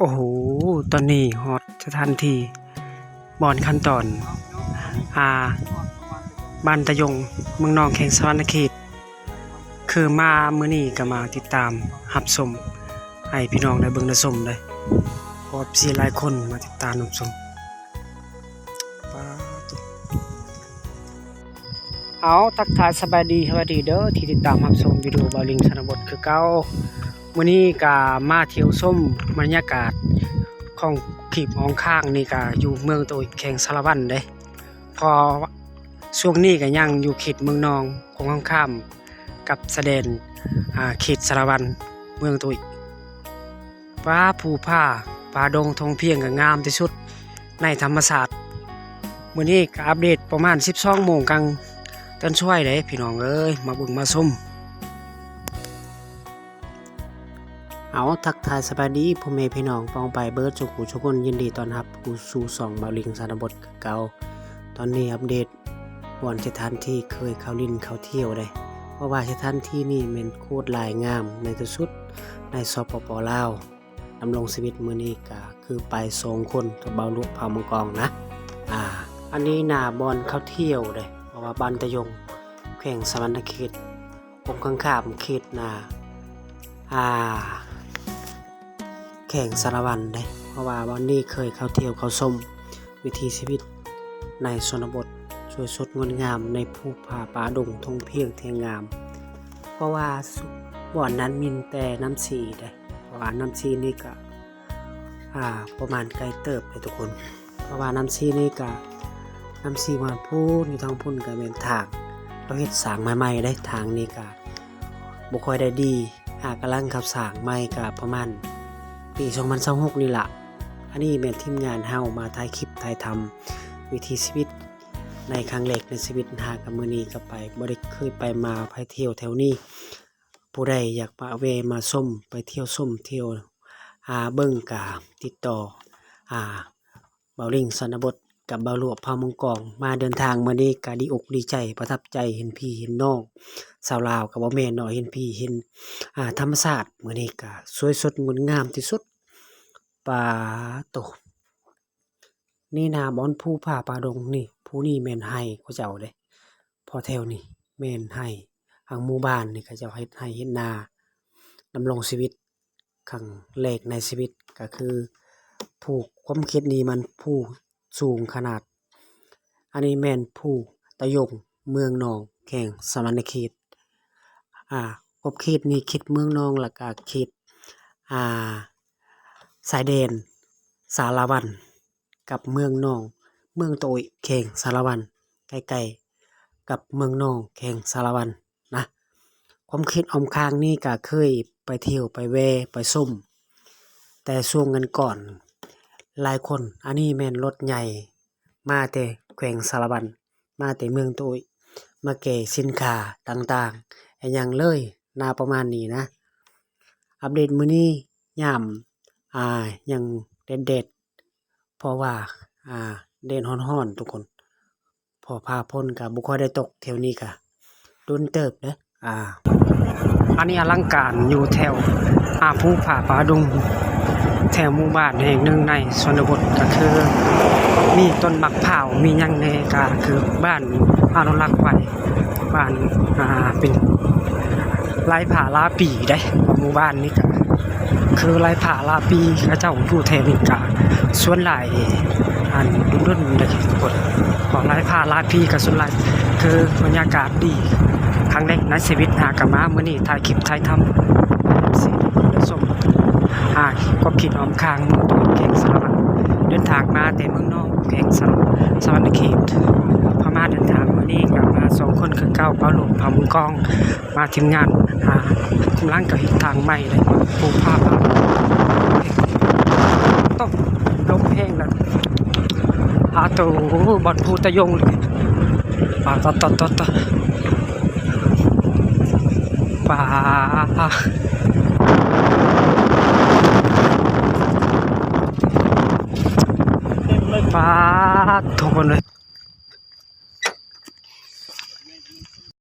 ໂອ້ໂຫ ຕອນນີ້ຮອດສະຖານທີ່ບ່ອນຂັ້ນຕອນ ອ່າ ບ້ານຕາຍົງ ເມືອງນອງ ແຂວງສະຫວັນນະເຂດ. ຄືມາມື້ນີ້ກໍມາຕິດຕາມຮັບຊົມ ໃຫ້ພີ່ນ້ອງໄດ້ເບິ່ງໄດ້ຊົມເດ້ ເພາະວ່າເອັຟຊີຫຼາຍຄົນມາຕິດຕາມຮັບຊົມ. ປາດໂທ້ ເອົາ ທັກທາຍສະບາຍດີ ສະຫວັດດີເດີ ທີ່ຕິດຕາມຮັບຊົມວິດີໂອບ່າວລິງຊະນະບົດຄືເກົ່າ. ມື້ນີ້ກະມາທ່ຽວຊົມບັນຍາກາດຂອງຄລິບອ້ອມຂ້າງນີ້ ກະຢູ່ເມືອງຕະໂອ້ຍ ແຂວງສາລະວັນເດ້ ເພາະຊ່ວງນີ້ກະຍັງຢູ່ເຂດເມືອງນອງ ກົງກັນຂ້າມກັບຊາຍແດນ ອ່າ ເຂດສາລະວັນ ເມືອງຕະໂອ້ຍ. ປາ ພູຜາປ່າດົງທົ່ງພຽງກໍງາມທີ່ສຸດໃນທຳມະຊາດ. ມື້ນີ້ກໍອັບເດດປະມານສິບສອງໂມງກາງຕອນສວຍເດ້ພີ່ນ້ອງເອີຍ ມາເບິ່ງມາຊົມ. ເອົາ ທັກທາຍສະບາຍດີພໍ່ແມ່ພີ່ນ້ອງປ້ອງປາຍເບິດສູ່ຜູ້ສູ່ຄົນ, ຍິນດີຕ້ອນຮັບເຂົ້າສູ່ຊ່ອງບ່າວລິງຊະນະບົດຄືເກົ່າ. ຕອນນີ້ອັບເດດ ບ່ອນສະຖານທີ່ເຄີຍເຂົ້າຫຼິ້ນເຂົ້າທ່ຽວເດ້ ເພາະວ່າສະຖານທີ່ນີ້ແມ່ນໂຄດຫຼາຍງາມໃນທີ່ສຸດໃນ ສປປ ລາວ. ດຳລົງຊີວິດມື້ນີ້ກະຄືໄປສອງຄົນກັບບ່າວຫຼວງເຜົ່າມັງກອງນະ. ອ່າ ອັນນີ້ໜ້າບ່ອນເຂົ້າທ່ຽວເດ້ ເພາະວ່າບ້ານຕາຍົງ ແຂວງສະຫວັນນະເຂດ ກົງກັນຂ້າມເຂດນາ ອ່າ ແຂວງສາລະວັນເດ້ ເພາະວ່າບ່ອນນີ້ເຄີຍເຂົ້າທ່ຽວເຂົ້າຊົມ ວິຖີຊີວິດໃນຊົນນະບົດ ສວຍສົດງົດງາມໃນພູຜາປ່າດົງທົ່ງພຽງແທ້ງາມ. ເພາະວ່າບ່ອນນັ້ນມີແຕ່ນ້ຳຊີເດ້ ເພາະວ່ານ້ຳຊີນີ້ກະ ອ່າ ປະມານໄກເຕີບເດ້ທຸກຄົນ. ເພາະວ່ານ້ຳຊີນີ້ກະ ນ້ຳຊີວ່າພຸ້ນ ຢູ່ທາງພຸ້ນກະແມ່ນທາງ ເຂົາເຮັດສ້າງໃໝ່ໆເດ້. ທາງນີ້ກະບໍ່ຄ່ອຍໄດ້ດີ ຫາກຳລັງເຂົາສ້າງໃໝ່ ກະປະມານປີສອງພັນຊາວຫົກນີ້ລະ. ອັນນີ້ແມ່ນທີມງານເຮົາມາຖ່າຍຄລິບຖ່າຍທຳວິຖີຊີວິດໃນຄັ້ງແລກໃນຊີວິດ. ຫາກະມື້ນີ້ກະໄປ ບໍ່ໄດ້ເຄີຍໄປມາ ໄປທ່ຽວແຖວນີ້ ຜູ້ໃດຢາກມາແວ່ມາຊົມ ໄປທ່ຽວຊົມທ່ຽວ ອ່າ ເບິ່ງກະຕິດຕໍ່ ອ່າ ບ່າວລິງຊະນະບົດກັບບ່າວຫຼວງເຜົ່າມັງກອງ. ມາເດີນທາງມື້ນີ້ກະດີອົກດີໃຈ ປະທັບໃຈ ເຫັນພີ່ເຫັນນ້ອງຊາວລາວກະບໍ່ແມ່ນເນາະ ເຫັນພີ່ເຫັນ ອ່າ ທຳມະຊາດ. ມື້ນີ້ກະສວຍສົດງົດງາມທີ່ສຸດ. ປາໂຕ ນີ້ນາບ່ອນພູຜາປ່າດົງນີ້ ພູນີ້ແມ່ນໄຮ່ເຂົາເຈົ້າເດ້ ເພາະແຖວນີ້ແມ່ນໄຮ່ ທາງໝູ່ບ້ານນີ້ເຂົາເຈົ້າເຮັດໄຮ່ເຮັດນາ ດຳລົງຊີວິດ ຄັ້ງແລກໃນຊີວິດກະຄືພູ ຄວາມຄິດນີ້ມັນພູສູງຂະໜາດ. ອັນນີ້ແມ່ນພູຕາຍົງ ເມືອງນອງ ແຂວງສະຫວັນນະເຂດ. ອ່າ ຂອບເຂດນີ້ເຂດເມືອງນອງ ແລ້ວກະເຂດ ອ່າ ຊາຍແດນສາລະວັນ ກັບເມືອງນອງ ເມືອງຕະໂອ້ຍ ແຂວງສາລະວັນ ໃກ້ໆກັບເມືອງນອງ ແຂວງສາລະວັນນະ. ຄວາມເຂດອ້ອມຂ້າງນີ້ກະເຄີຍໄປທ່ຽວໄປແວ່ໄປຊົມ ແຕ່ຊ່ວງກັນກ່ອນຫຼາຍຄົນ. ອັນນີ້ແມ່ນລົດໃຫຍ່ມາແຕ່ແຂວງສາລະວັນ ມາແຕ່ເມືອງຕະໂອ້ຍ ມາແກ່ສິນຄ້າຕ່າງໆ ອີຫຍັງເລີຍ ໜ້າປະມານນີ້ນະ. ອັບເດດມື້ນີ້ຍາມ ອ່າ ຍັງແດດໆ ເພາະວ່າ ອ່າ ແດດຮ້ອນໆ ທຸກຄົນ ເພາະຟ້າຝົນກະບໍ່ຄ່ອຍໄດ້ຕົກ ແຖວນີ້ກະດົນເຕີບເດ້. ອ່າ ອັນນີ້ອະລັງການຢູ່ແຖວ ອ່າ ພູຜາປ່າດົງ ແຖວໝູ່ບ້ານແຫ່ງໜຶ່ງໃນຊົນນະບົດ ກະຄືມີຕົ້ນໝາກພ້າວ ມີຫຍັງແນ່ ກະຄືບ້ານອະນຸລັກໄວ້ ບ້ານ ອ່າ ເປັນຫຼາຍພາຫຼາຍປີເດ້. ໝູ່ບ້ານນີ້ກະຄືຫຼາຍພາຫຼາຍປີ ເຂົາເຈົ້າຢູ່ແຖວນີ້ກະສ່ວນຫຼາຍ ອັນ ດົນໆ ເດ້ທຸກຄົນ ເພາະຫຼາຍພາຫຼາຍປີກະສ່ວນຫຼາຍ ຄືບັນຍາກາດດີ ຄັ້ງແລກໃນຊີວິດຫາກະມາ. ມື້ນີ້ຖ່າຍຄລິບຖ່າຍທຳ ເອັຟຊີໄດ້ຊົມ ອ່າ ຄວາມຄິດອ້ອມຂ້າງເມືອງຕະໂອ້ຍ ແຂວງສາລະວັນ ເດີນທາງມາແຕ່ເມືອງນອງ ແຂວງສະ ສະຫວັນນະເຂດ ພາມາເດີນທາງມື້ນີ້ກະມາສອງຄົນຄືເກົ່າ ບ່າວຫຼວງເຜົ່າມັງກອງ ມາທີມງານ ອ່າ ກຳລັງກະເຮັດທາງໃໝ່ເດ້ ປູກຜາ ຕົກລົມແຮງນະ ອາໂຕ ບ່ອນພູຕາຍົງ ປາ ຕະ ຕະ ຕະ ຕະ ປາ ປາ ທຸກຄົນເອີຍ.